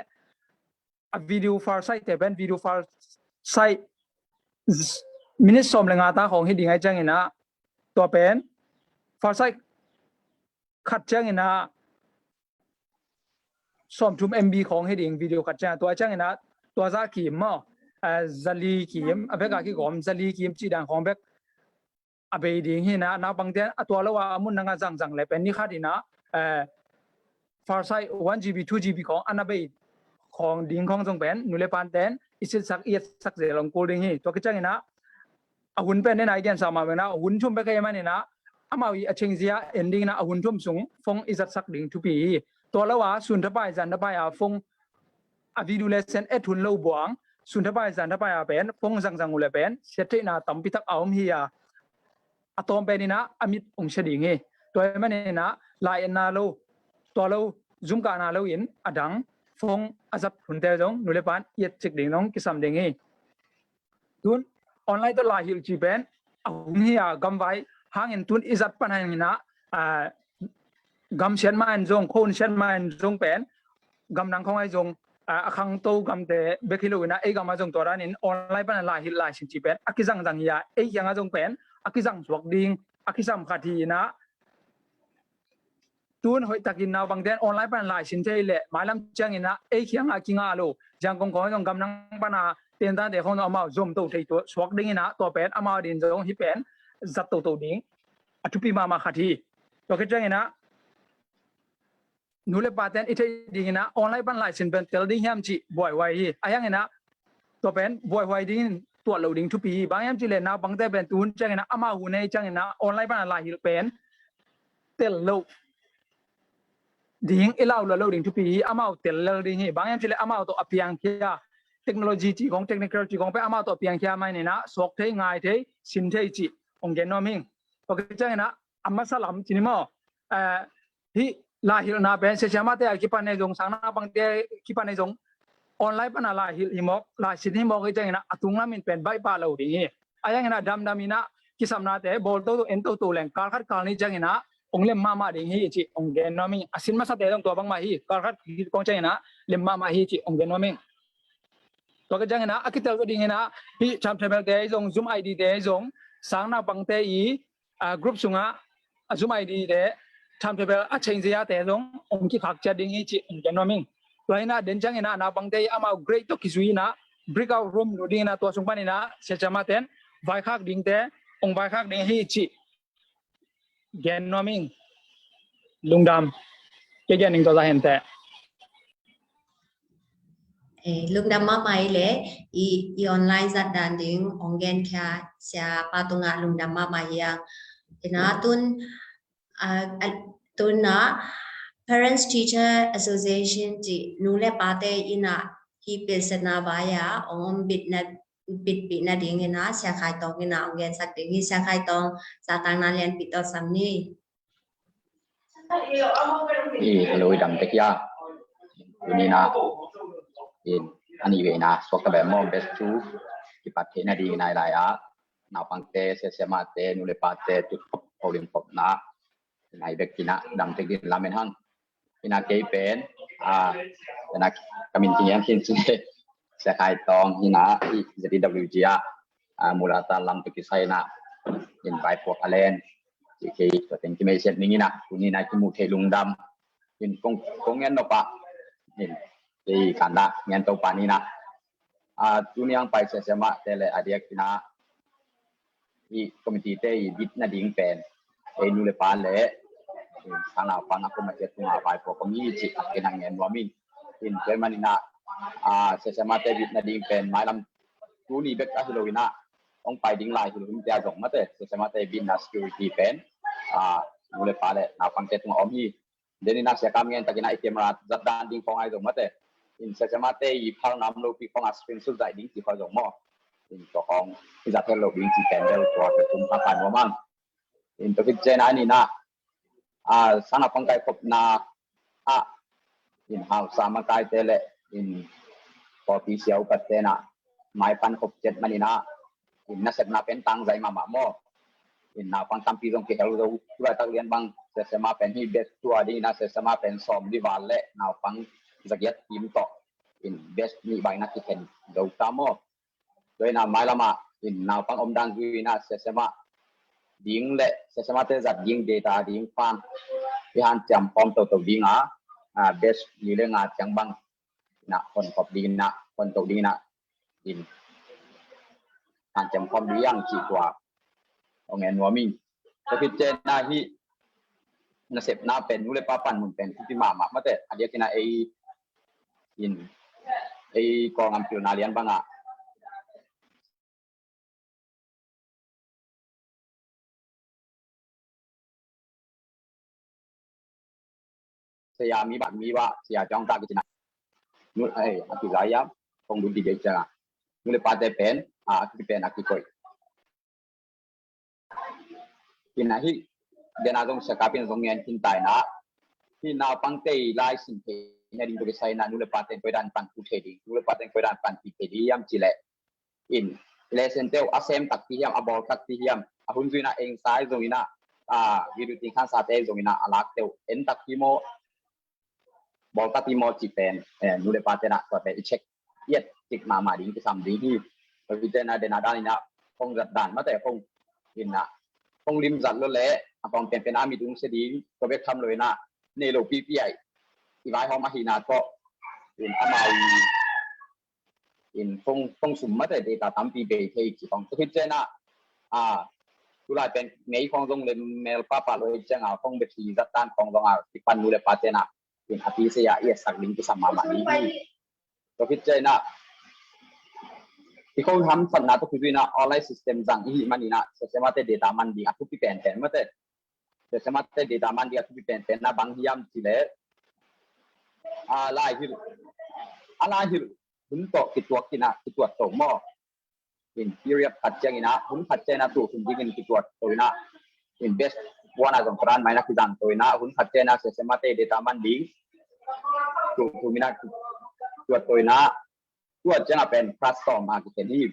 a video file size te pen, video file size minute sawm le nga ta khong hi ding ahih ciangin ah, tua pen file size khat ciangin ah sawm thum M B khong hi ding, video khat ciang. Tua ciangin ah tua zah kim maw, eh, zali kim, a bek a kigawm zali kim cih dan khawng bek a bei ding hi na, naupangte a tua lo a a mun nang a zangzang le pen ni khat hi na, eh, far side one G B, two G B khawng a na bei khawng ding khawng zong pen nu le pa'n ten i sitsak i etsak zel hong kul ding hi. Tua kiciangin ah a hun pen den a i gensa mah bek na, a hun thum bek hi manin ah amau i a chengzia en dingin ah a hun thum sung phone i zatsak ding thupi hi. Tua lo a sun thapai zan thapai a phone a video lesson et hun lo buang, sun thapai zan thapai a pen phone zangzang uh le pen siat theihna tampi tak a om hi a, a tawm pen in ah a mit hong sia ding hi. Tua hi manin ah lai etna lo, tua lo Zoom kahna lo in a dang phone a zat hunte zong nu le pa'n i et cik ding zong kisam ding hi. Tun online tawh lai hilh cih pen a hung hi a, gamvai hangin tun i zat pan hangin ah, ah, gam siat ma in zong, khua hun siat ma in zong pen gam dang khawng ahi zong, ah, a khangto gamte bek hi lo in ah ei gam ah zong tua danin online pan a lai hilh lai sin cih pen a kizangzang hi a, ei kiang ah zong pen a kizang suak ding a kisam khat hi in ah, tun hoih takin naupangte'n online pan lai sin thei leh mailam ciangin ah ei kiang ah kinga lo, Yangon khawng zong gam dang pan a tentante khawng zong amau zom to thei tua suak dingin ah tua pen amau din zong hih pen zat toto ding a thupi mahmah khat hi. Tua khit ciangin ah nu le pate'n i theih dingin ah online pan lai sin pen tel ding hiam cih buaihuai hi. A hiangin ah tua pen buaihuai dingin tuat lo ding thupi hi. Bang hiam cih leh naupangte pen tuhun ciangin ah amau hun ei ciangin ah online pan a lai hilh pen tel lo ding, i lau lo lo ding thupi hi. Amau tel lel ding hi. Bang hiam cih leh amau tawh a piangkhia, technology cih khawng, technical cih khawng pen amau tawh a piangkhia manin ah suak thei, ngai thei, sin thei cih hong gen nuam hing. Tua khit ciangin ah a masa lam ci ni maw, eh, hih lai hilhna pen sia siamahte a kipan ei zong, sang naupangte kipan ei zong online pan a lai hilh hi mawk, lai sin hi mawk hi ciangin ah a tung lamin pen baih pah lo ding hi. A hiangin ah damdam in ah kisapnate bawl toto, en toto leng kal khat kal nih ciangin ah hong lem mahmah ding hi cih hong gen nuam hing. A sin masate zong tua bangmah hi, kal khat khit khawng ciangin ah lem mahmah hi cih hong gen nuam hing. Tua khit ciangin ah a kitel zaw dingin ah hih timetable te zong, Zoom I D te zong, sang naupangte i ah, group sungah a Zoom I D te, timetable a change zia te zong hong kikhak ciat ding hi cih hong gen nuam hing. Tua hi in ah den ciangin ah naupangte i amau grade tawh kizui in ah breakout room lut dingin ah tua sung panin ah sia siamahte vaikhak dingte hong vaikhak ding hi cih gen nuam hing. Lungdam. Kei gen ning tua za hente. Eh, lungdam mahmah hi leh i, i online zat dan ding hong genkhia siapa tungah lungdam mahmah hi a. Ina tun, ah, ah, tun ah Parents Teacher Association cih nu le pate in ah hih pilsetna vai ah hong om bitna, bitpih nadingin ah Sia Khai Tawng in ah hong gensak ding hi. Sia Khai Tawng, zahtakna lianpi tawh sam ni. I, hello, i dam tek hia? Tuni in ah, in, a nih vei in ah suakta bek maw, batch two kipat theih nadingin ah i lai ah naupangte, sia siamahte, nu le pate, tu khop, holim khopna in ah i bek in ah dam tek dingin lamen hang. In ah kei pen, ah, in ah ka min Thing Hiang Khin ci, Sia Khai Tawng hi in ah, i Z D W G ah, ah, Mulata lam tawh kisai in ah, in vaipuak a len, ci kei tua teng kimeisiat ning in ah, tuni in ah kimuh theih lungdam in kong, kong ngen nop ah, in kei kan dah ngen to pan in ah, ah, tuni ang pai sia siamahte le a diakin ah i committee te i bit nading pen ei nu le pa le, in, sang naupang a kum a ciat tungah vaipuak om hi cih a kinang ngen nuam in. In, tua hi manin ah, ah, sia siamahte bit nading pen mailam tuni bek ahi lo in ah hong pai ding lai hilh hun te ah zong mate, sia siamahte bitna security pen, ah, nu le pa le naupangte tungah om hi. Den in ah sia kam ngen takin ah i camera zat dan ding khawng ahi zong mate, in, sia siamahte i phalna om lopi khawng ah screenshot zaih ding cih khawng zong maw, in, tua khawng i zat het loh ding cih pen bel tua ka tum ka pan nuam ang. In, tua khit ciangin ah, a, sang naupang kaikhopna ah, in, hausa makaite le, in, pawlpi sia upat ten ah maipan khop ciat manin ah, in, nasepna pen tangzai mahmah maw. In, naupang tampi zong kihel zo, tu laitak lian bang sia siamah pen hih batch two a dingin ah sia siamah pen sawmli val le naupang zagiat kim tawh, in, batch nih bang in ah kikhen zo ta maw. Tua in ah mailam ah, in, naupang om dan zui in ah sia siamah ding le sia siamahte zat ding data ding pan i hanciam khawm toto ding a, ah, batch li le nga ciang bang in ah hon khop ding in ah, hon to ding in ah, in, hanciam khawm ding hi hang cih tua hong en nuam ing. Tua khit ciangin ah hih nasepna pen nu le pa panmun pen thupi mahmah mate, a diakin ah ei in ei Kawlgam pilna lian bangah saya mi ba mi ba saya jong ta kici na. Nu, eh, a kizai a kong dun di dei ciang a nu le pate pen, a, a kici pen a kikoih. Ina hi dena zong sakapin zong ngen kin taina. Hi naupangte i lai sin theina ding tua kisai na nu le pate koidan panpih thei ding, nu le pate koidan panpih thei ding hiam cih leh in lesson teuh a sem takpi hiam, a bawl takpi hiam, a hun zuina eng sai zongina, a, video ting khan sate zongina a lak teuh en takpi maw, bawl takpi maw cih pen, eh, nu le pate na tua pen i check i et tik mahmah ding kisam ding hi. Tua hi tena dena dan ina hong zat dan mate hong ina hong lim zat lo le a hong pen pen a mi dung se ding tua bek tham lo ina nei lo pipi ai i vaihawm ahina tawh in amau in phone, phone sum mate data tampi bei thei ci khong. Tua khit ciangin ah, a, tulai pen mei khong zong le mel papa lo i ciang a phone battery zat dan khong zong a kipan nu le pate na in a pi se a i sak ding kisam mahmah ding hi. Tua khit ciangin ah i khong hamsatna tua khit zuina online system zang i hih manin ah sese mate data man ding a thupi pen pen mate. Sese mate data man ding a thupi pen pen na bang hiam cih leh, a, lai hilh, a, lai hilh hun tawh kituak ina kituat to maw. In period khat ciangina hun khat ciangina tuh hun dingin kituat to ina in best one a zong kran maina kizang to ina hun khat ciangina sese mate data man ding tuh hun ina kituat to ina tuat cianga pen class sawm a kikhen hi.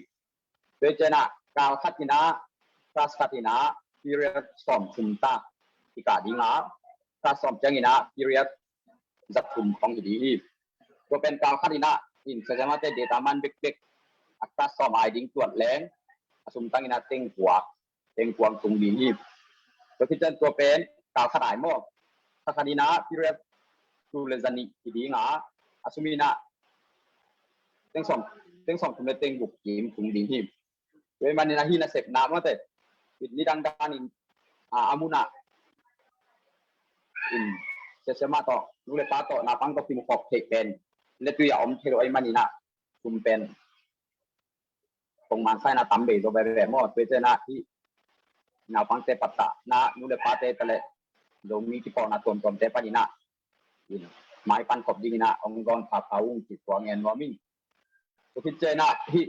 Tua cianga kal khat ina class khat ina period sawm thum ta kikah dinga class sawm ciangina period za thum khong hi ding hi. Tua pen kal khat ina in sese mate data man bekbek a class sawm ai ding tuat leng a sum tangina teng kua teng kuang tung ding hi. Tua khit ciang tua pen kal khat ai maw. Kha khat ina period tul le za nih hi dinga a sum ina teng sawm, teng sawm thum le teng guk kim tung ding hi. Tua hi manin a hi nasepna mate in nidang danin, a, a mun ah in sese mate tawh nu le pa tawh naupang tawh kimu khawk theih pen le tui a om thei lo ahi manin ah sum pen kong man saina tam bei zo veve maw. Tua ciangin ah hih naupangte pattah na nu le pate ta le Zomi kipawlna tuamtuamte panin ah in mai pan khop dingin ah hong zawn phapha ung cih tua ngen nuam ing. Tua khit ciangin ah hih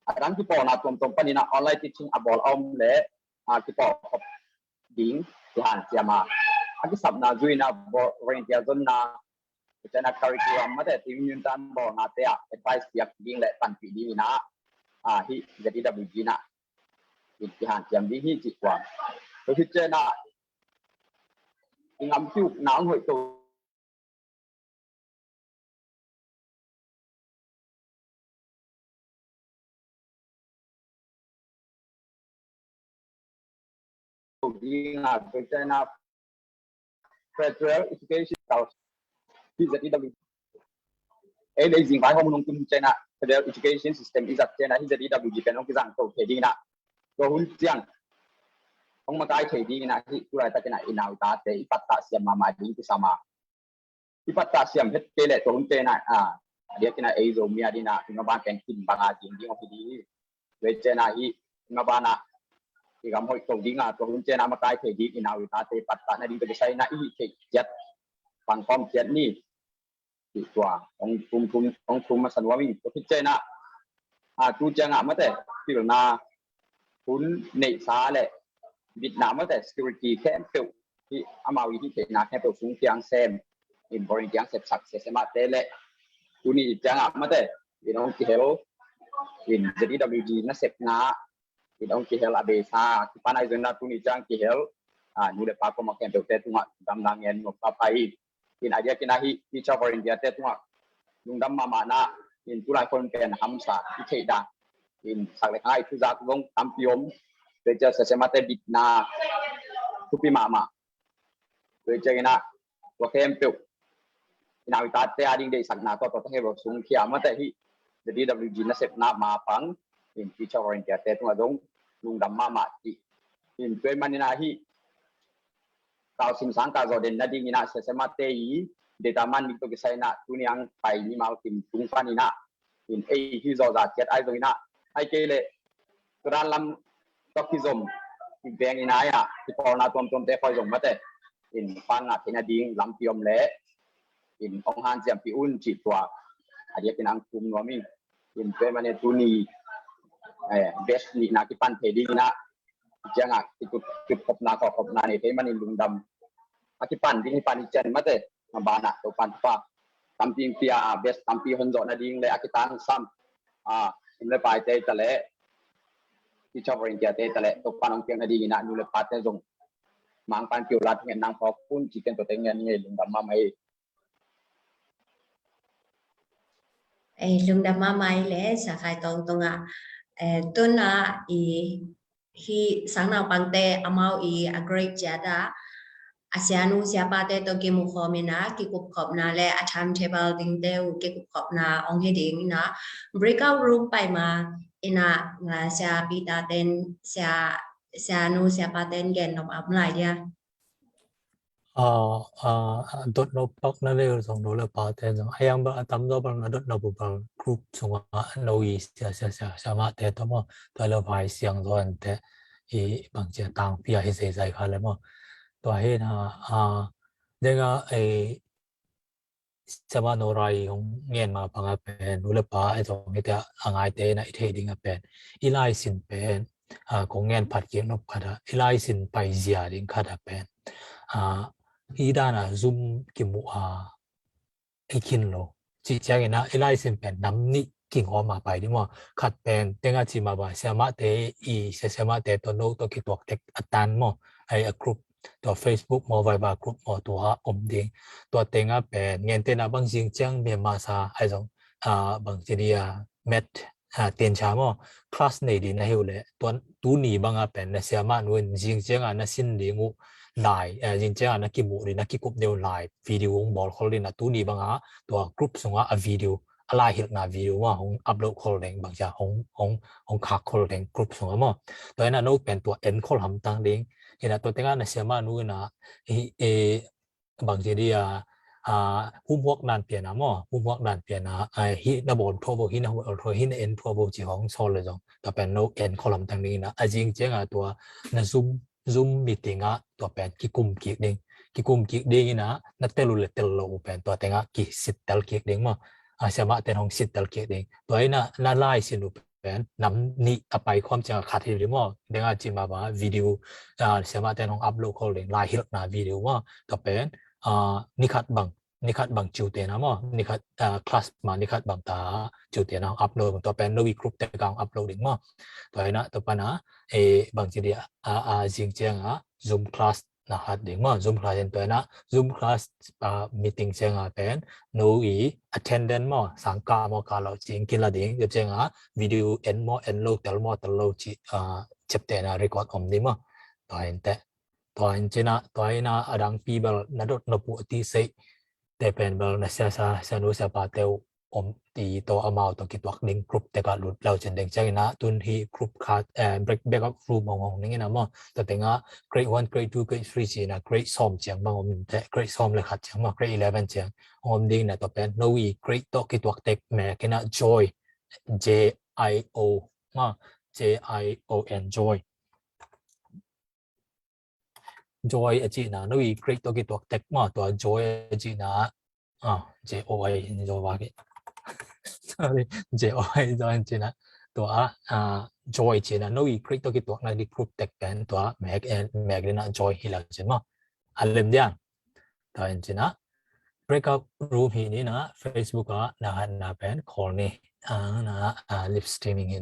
a dang kipawlna tuamtuam panin ah online teaching a bawl a om le, a, kipawl khop ding kihanciam a, a kisapna zuina volunteer zonna, tua ciangin ah curriculum mate team union tan bawlnate ah advice piak ding le panpih dingin ah, a, hih Z E W G in ah kihanciam ding hi cih kuang. Tua hi ciangin ah i ngam kiukna hong hoih to ding a, tua ciangin ah federal education kal hi Z E W. Ei lei zing vai hong nung tum ciangin ah federal education system i zat ciangin ah hi Z E W G pen hong kizang to thei dingin ah tua hun ciang hong makai thei dingin ah hi tulai takin ah i nau i tate i pattah siam mahmah ding kisam a. I pattah siam het kei leh tua hun ciangin ah, a, a diakin ah ei Zomi a dingin ah i maban pen kin banga zing ding hong hi ding hi. Tua ciangin ah hih i maban ah i gam hoih to ding a, tua hun ciangin ah makai thei ding i nau i tate pattah nading tua kisai in ah i hih theih ciat pangkhawm ciat ni. Cih tua hong thum thum, hong thum masa nuam ing. Tua khit ciangin ah, a, tu ciangah mate pilna hun neihsa le bitna mate security khempeuh hi amau i hih theihna khempeuh sung kiang sem in volunteer sepsak sese mahte le tuni ciangah mate in hong kihel in Z E W G nasepna in hong kihel a beisa kipan ahi zongin ah tuni ciang kihel, a, nu le pa kuamah khempeuhte tungah damna ngen nuam pha hi. In a diakin ah hih teacher volunteerte tungah lungdam mahmah na in tulai khon pen hamsa i theih dan in sak le khang ah i thuzak zong tampi om. Teacher sese mate bitna thupi mahmah. Tua ciangin ah tua khempeuh i nau i tate a ding deihsakna tua tua ta hei sung khia mate hih Z E W G nasepna mapang In teacher volunteer te tungah zong lungdam mahmah ci. In tua ahih manin ah hih kau simsang kau zawh den nadingin ah sia siamahte i data man nik tawh kisai in ah tuni ang pai ni mau kim tung panin ah in ei hih zawh zah ciat ahi zongin ah, ahih kei leh tua dan lam tawh kizom i veng in ah, kipawlna tuamtuamte khoi zong mate in pang ngah theih nading lampi om leh in hong hanciampih un cih tua a diakin ang thum nuam ing. In tua ahih manin tuni batch nihna kipan thei dingin ah ciangah kitup khopna kawkhopna nei thei manin lungdam a kipan ding hi pan hi cian mate. A banah Topa'n thupha tampi hong pia a, batch tampi hon zawh nading leh a kitangsam a nu le pate ta leh teacher volunteer te ta leh Topa'n hong piak nadingin ah nu le pate zong Mangpa'n kiulat ngen nang phawk un ci ken tua teng ngen ngei lungdam mahmah hi. Ei, lungdam mahmah hi leh Sia Khai Tawng tungah. Ei, tun ah i hih sang naupangte amau i a grade ciat ah a sianu siapate tawh kimukhawm in ah kikupkhopna leh a timetable dingte uh kikupkhopna hong hi ding in ah breakout room pai ma in ah Sia Peter ten sia sianu siapaten gen nop a om lai dia. A, a, a dot nop pak na leh zong nu le pate zong a yang bel a tamzaw bel na dot nop uh bel group sungah no i sia sia sia siamahte tawh maw, tua leh vai siang zaw ante i bangci a tangpi a hi zeizai kha leh maw. Tua hi na a denga ei siamah Nora i hong ngen ma bangah pen nu le pa ei zong hite a ngaite na i theih dingah pen i laisin pen a kong ngen phat kik nop khat ah i laisin paizia ding khat ah pen a hi dan a Zoom kimuh a i khin lo. Cih ciangin ah i laisin pen nam nih kingawm a pai ding maw. Khat pen tengah ci ma bang siamahte i sia siamahte tawh no tawh kituak tek a tan maw, ai a group tua Facebook maw, Viber group maw, tua om ding. Tua tengah pen ngente na bang zing ciang Myanmar sa ai zong a bang ci dia met a tencha maw class nei ding na hi uh leh tua tuni bangah pen na siamah nu in zing ciangah na sin ding uh lai, zing ciangah na kimuh ding na kikup ding uh lai video hong bawl khol ding na tuni bangah tua group sungah a video a laihilhna video maw hong upload khol ding bangcia hong hong hong khak khol ding group sungah maw. Tua inah no pen tua en khol hamtang ding inah tua tengah na siamah nu inah hi e bangci dia a humhuak nan piana maw, humhuak nan piana a hi na bawl thuah bo, hi na hual thuah, hi na en thuah bo ci hong sawl le zong tua pen no en khol hamtang ding inah a zing ciangah tua na Zoom Zoom meeting ah tua pen kikum kik ding, kikum kik ding inah na tel uh le tel lo uh pen tua tengah kisittel kik ding maw. A siamah ten hong sittel kik ding tua inah na laisin uh pen nam nih a pai khawm ciangah khat hi ding maw. Dengah ci ma bang video a siamah ten hong upload khol ding laihilhna video maw. Tua pen a nikhat bang nikhat bang ciutena maw, nikhat a class ma nikhat bang ta ciutena hong upload tua pen no i group te ka hong upload ding maw. Tua inah tua pana e bang ci dia a zing ciangah Zoom class na hat ding maw, Zoom class in tua inah Zoom class a meeting ciangah pen no i attendance maw, sangkah maw kah lo cing kila ding, tua ciangah video en maw en lo, tel maw tel lo ci a ciaptehna record om ding maw. Tua in teh tua in cinah tua inah a dangpi bel na dot nop uh a ti seih te pen bel na sia sa sianu siapate uh om ti tawh amau tawh kituak ding group tekah lut lau cin ding cianginah tun hi group khat eh, break, breakout room hong hong ding inah maw. Tua tengah grade one, grade two, grade three cinah grade sawm ciang bang om teh, grade sawm le khat ciang maw, grade eleven ciang hong om ding inah tua pen no i grade tawh kituak tek mek inah Joy, J I O maw, J I O N, Joy. Joy a cihna no i grade tawh kituak tek maw, tua Joy a cihna ah, J O I in Joy va ke sorry, J O I Joy in cihna tua ah, Joy cihna no i grade tawh kituakna di group tek pen tua mek en mek dina Joy hi la cin maw. A lem dia tua in cihna breakout room hi nina Facebook ah na hatna pen call ni, ah, na ah, live streaming hi